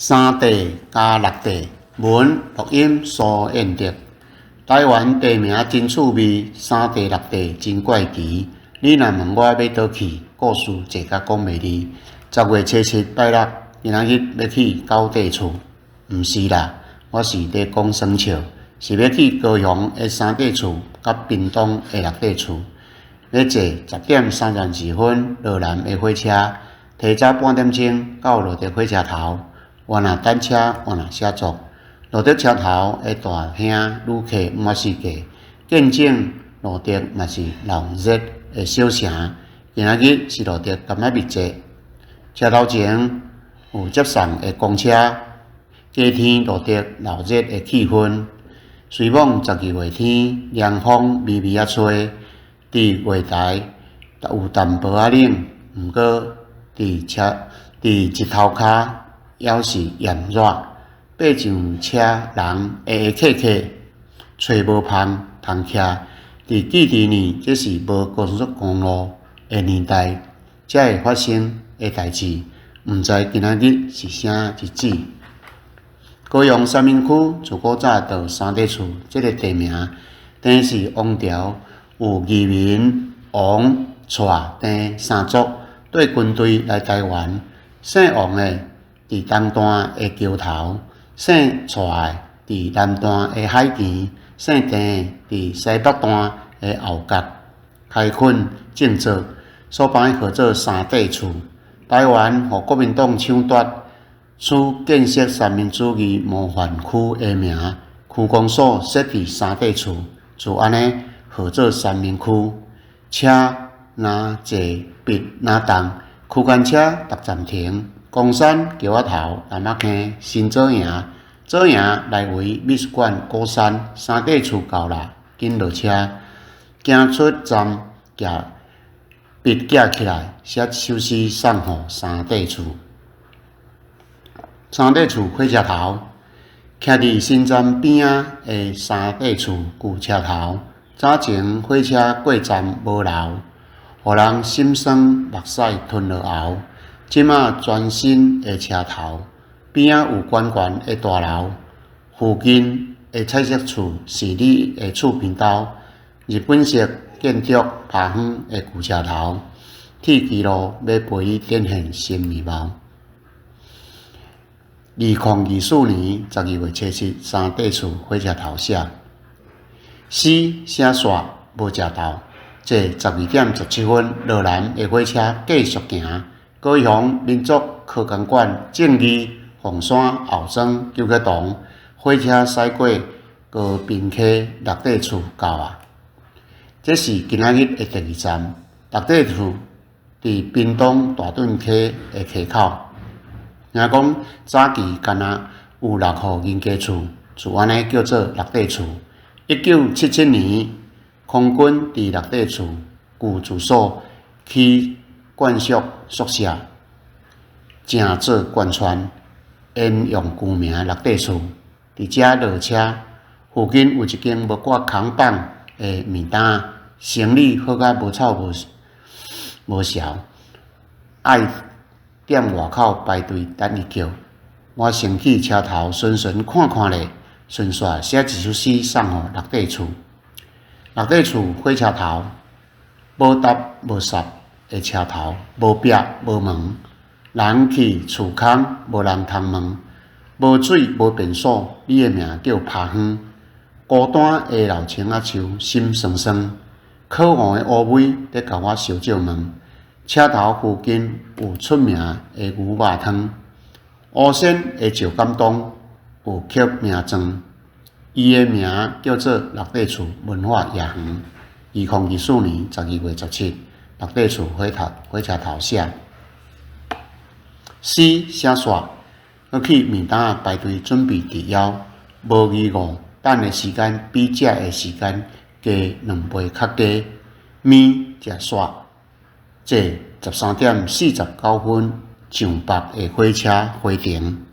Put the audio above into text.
三地佮六地，文錄音蘇彥德。台灣地名真趣味，三地六地真怪奇。你若問我欲佗去，故事濟甲講袂膩。10月初7拜六，今仔日欲去九塊厝，毋是啦，我是咧講耍笑，是欲去高雄的三塊厝佮屏東的六塊厝。欲坐10點32分羅南的火車，提早半點鐘到羅德火車頭。換若等車，換若寫作。羅德車頭的大兄旅客滿世界，見證羅德嘛是鬧熱的小城。今仔日是羅德柑仔蜜節，車頭前有接送的公車，加添羅德鬧熱的氣氛。雖罔12月天，涼風微微仔吹，佇月台有淡薄仔冷，毋過佇車佇日頭跤猶是炎熱，爬上車人會會客客，揣無芳通徛。佇記佇呢，這是無高速公路的年代才會發生的代誌，毋知今仔日是啥日子。高雄三民區自古早就三塊厝這个地名，鄭氏王朝有義民、王、蔡、鄭三族綴軍隊來台灣，姓王的佇東段的橋頭，姓蔡的佇南段的海墘，姓鄭的佇西北段的後角開墾種作，所以號做三塊厝。台灣予國民黨搶奪，取建設三民主義模範區的名，區公所設佇三塊厝，就按呢號做三民區。車若坐筆若動，區間車逐站停。岡山橋仔頭、南仔坑、新左營、左營來回美術館、鼓山、三塊厝到啦，緊落車，行出站，舉筆舉起來，寫一首詩送予三塊厝。三塊厝火車頭，徛佇新站邊仔的三塊厝舊車頭，早前火車過站無留，予人心酸目屎吞落喉。這馬全新的車頭，邊仔有懸懸的大樓，附近的彩色厝是你的厝邊兜。日本式建築拍遠的舊車頭，鐵支路欲陪你展現新面貌。2024年12月初7，三塊厝火車頭寫，詩寫煞無食豆，坐12點17分羅南的火車繼續行。高雄民族科工館、正義、鳳山後莊、九曲洞，火車駛過高屏溪六塊厝到啊！這是今仔日的第二站，六塊厝佇屏東大屯溪的溪口。聽講早期敢若有六戶人家厝，就按呢叫做六塊厝。1977年，空軍佇六塊厝舊住所起眷屬宿舍，成做貫穿，沿用舊名六塊厝。佇遮落車，附近有一間無掛扛棒的麵擔，生理好甲無臭無無潲，愛踮外口排隊等伊叫。我先去車頭巡巡看看咧，順紲寫一首詩送予六塊厝。六塊厝火車頭，無搭無剎的車頭，無壁無門，人去厝空，無人通問，無水無便所，你的名叫拍遠。孤單的老青仔樹，心酸酸，可惡的烏龜佇共我相借問。車頭附近有出名的牛肉湯，烏鉎的石敢當有刻名狀，伊的名叫做六塊厝文化樂園。2024年12月17，六塊厝火頭火車頭寫。詩寫煞，閣去麵擔排隊準備治枵，無疑誤，等的時間比食的時間加兩倍較加。麵食煞，坐13點49分上北的火車回程。